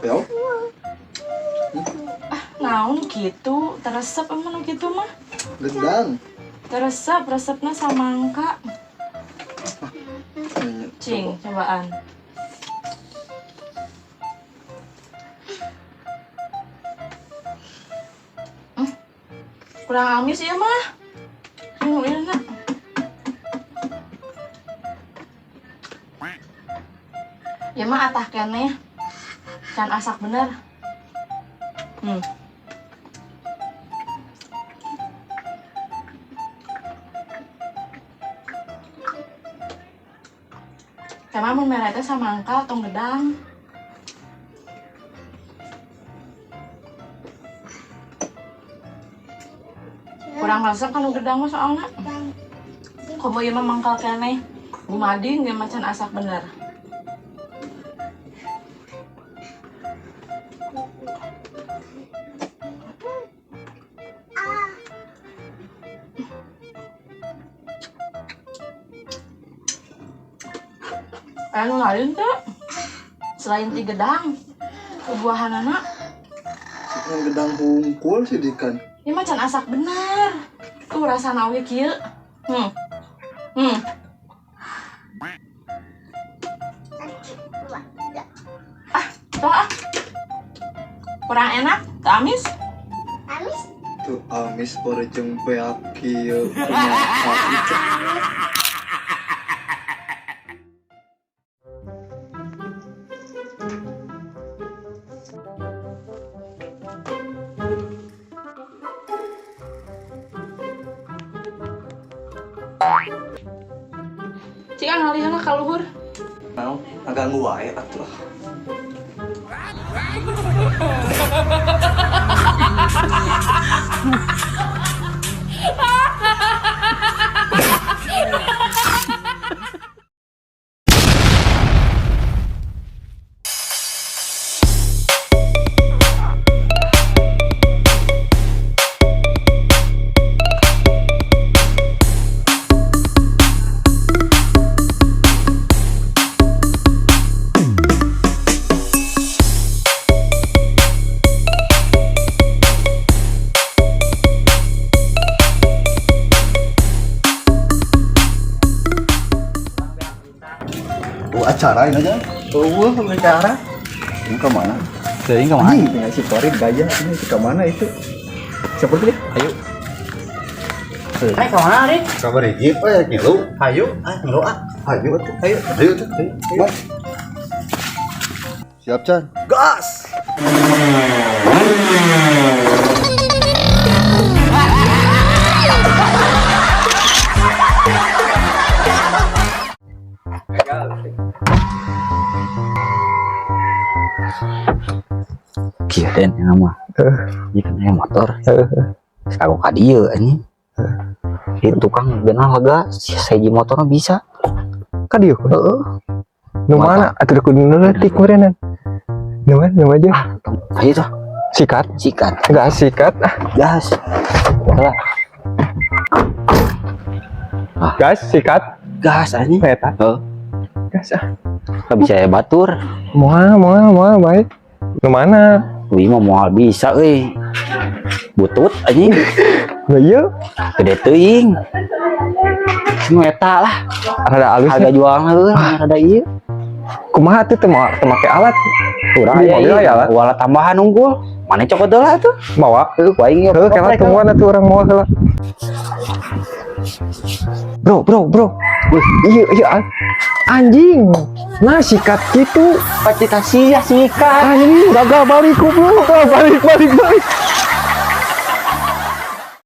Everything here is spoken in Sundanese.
Ya. Ah, naon gitu, teu resep emang nu kitu mah. Gedang. Teu resep, resepna samangka. Cing, cobaan. Kurang amis ya mah. Nu ieu na. Ya mah atah keneh. Can asak bener. Emang mun mere teh samangka tong gedang. Kurang resep kan gedang mah soalna. Komo ieu mah mangkal keneh. Gumading ge macan asak bener. Anu lain tuh selain ti gedang, buahanana. Yang gedang hungkul sih dikan. Ini macan asak bener. Tuh rasana oge kieu. Ah, tuh ah. Kurang enak, teu amis. Amis? Tuh amis orejeng beak kieu kumaha itu. Cik ah ngalih heula ka luhur. Naon? Ngaganggu wae atuh. Oh, acara ini aja. Oh, acara. Ini ke mana? Teuing ka mana? Anjing, tinggal si Farid gaya. Ini ke mana itu? Siapa tuh dia? Ayo. Ayo ka mana, Rik? Kabar hiji, oh ya ngilu. Ayo, ah ngilu ah. Ayo atuh. Ayo. Ayo tuh. Ayo. Siap, Chan. Gas. Kieu den yang mah. Ieu kan aya motor. Aku ka dieu anjing. Di tukang geunah lega sahiji motor mah bisa. Ka dieu? Heeh. Nu mana? Atuh kudu nu leutik meureunnan. Nu mana? Nu aja. Ayo tuh, Sikat. sikat. Gas sikat. Ah, Gas. Lah, gas sikat. gas anjing. Eta. Heeh. Gas ah. Nggak bisa ya batur. Moal moal moal baik. Nu mana? Wih mah moal bisa euy. Butut anjing. Nu ieu Gede teuing. Nu eta lah. rada alus. Harga jualna heuh rada ieu. Kumaha tuh teu teu make alat? Urang Di aya mobil ieu aya alat. Alat tambahan unggul. Mana cokot heula tuh? Mawa. Heuh, ku aing Heuh, kela tungguan atuh urang mawa heula. Bro, bro, bro. Iya, iya anjing. Nah, sikat gitu. Pacita sia sikat. Anjing, gagal balik goblok. Balik, balik, balik.